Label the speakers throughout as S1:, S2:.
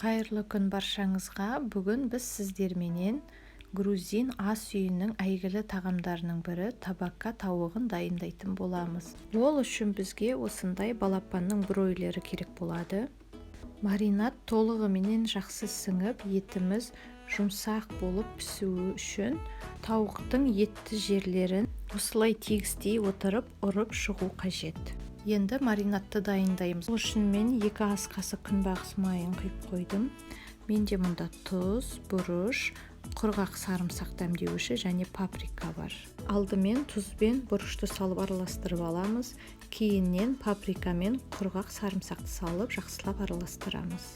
S1: Қайырлы күн баршаңызға. Бүгін біз сіздерменен грузин ас үйінің әйгілі тағамдарының бірі табакка тауығын дайындайтын боламыз. Ол үшін бізге осындай балапанның бройлері керек болады. Маринад толығыменен жақсы сіңіп, етіміз жұмсақ болып пісуі үшін тауықтың етті жерлерін осылай тегістей отырып ұрып шығу қажет. Енді маринадты дайындаймыз. Ол үшін мен 2 ас қасық күнбағыс майын құйып қойдым. Менде мұнда тұз, бұрыш, құрғақ сарымсақ дәмдеуіші және паприка бар. Алдымен тұз бен бұрышты салып араластырып аламыз. Кейіннен паприка мен құрғақ сарымсақты салып жақсылап араластырамыз.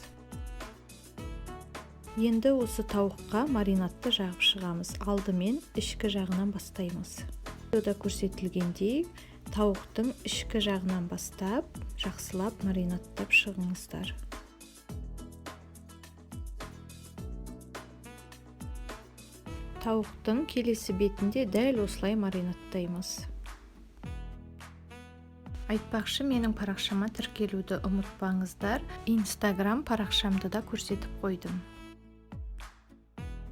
S1: Енді осы тауыққа маринадты жағып шығамыз. Алдымен ішкі жағынан бастаймыз. Видеода көрсетілгендей тауықтың ішкі жағынан бастап жақсылап маринадтап шығыңыздар. Тауықтың келесі бетінде дәл осылай маринадтаймыз. Айтпақшы, менің парақшама тіркелуді ұмытпаңыздар. Инстаграм парақшамды да көрсетіп қойдым.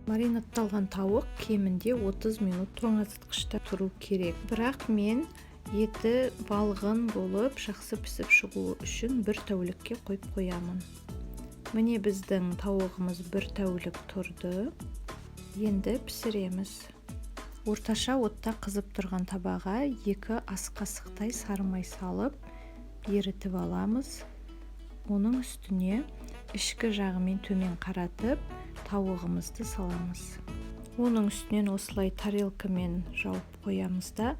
S1: Маринадталған тауық кемінде 30 минут тоңазытқышта тұру керек. Бірақ мен еті балғын болып жақсы пісіп шығуы үшін бір тәулікке қойып қоямын. Міне біздің тауығымыз бір тәулік тұрды. Енді пісіреміз. Орташа отта қызып тұрған табаға 2 ас қасықтай сары май салып ерітіп аламыз. Оның үстіне ішкі жағымен төмен қаратып тауығымызды саламыз. Оның үстінен осылай тарелкамен жауып қоямыз да,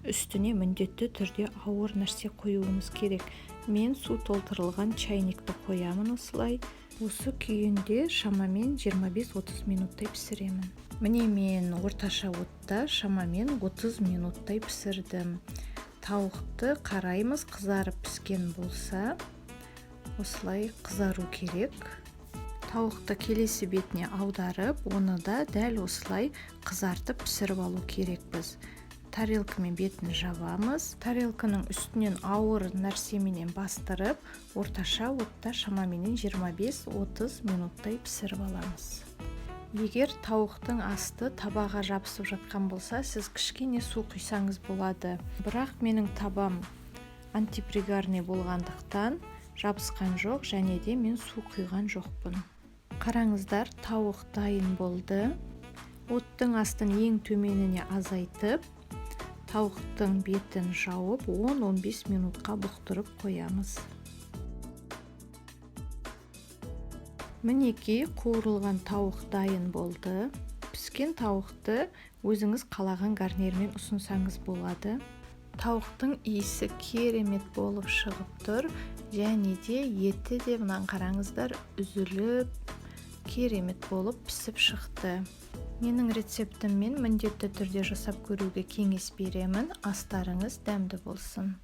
S1: үстіне міндетті түрде ауыр нәрсе қоюымыз керек. Мен су толтырылған чайникті қоямын осылай. Осы күйінде шамамен 25-30 минуттай пісіремін. Міне мен орташа отта шамамен 30 минуттай пісірдім. Тауықты қараймыз, қызарып піскен болса, осылай қызару керек. Тауықты келесі бетіне аударып, оны да дәл осылай қызартып пісіріп алу керекпіз. Тарелкамен бетін жабамыз. Тарелканың үстінен ауыр нәрсеменен бастырып, орташа отта шамаменен 25-30 минуттай пісіріп аламыз. Егер тауықтың асты табаға жабысып жатқан болса, сіз кішкене су құйсаңыз болады. Бірақ менің табам антипригарный болғандықтан жабысқан жоқ, және де мен су құйған жоқпын. Қараңыздар, тауық дайын болды. Оттың астын ең төменіне азайтып, тауықтың бетін жауып 10-15 минутқа бұқтырып қоямыз. Мінекей қуырылған тауық дайын болды. Піскен тауықты өзіңіз қалаған гарнирмен ұсынсаңыз болады. Тауықтың иісі керемет болып шығып тұр, және де еті де мынаны қараңыздар, үзіліп керемет болып пісіп шықты. Менің рецептіммен міндетті түрде жасап көруге кеңес беремін. Астарыңыз дәмді болсын.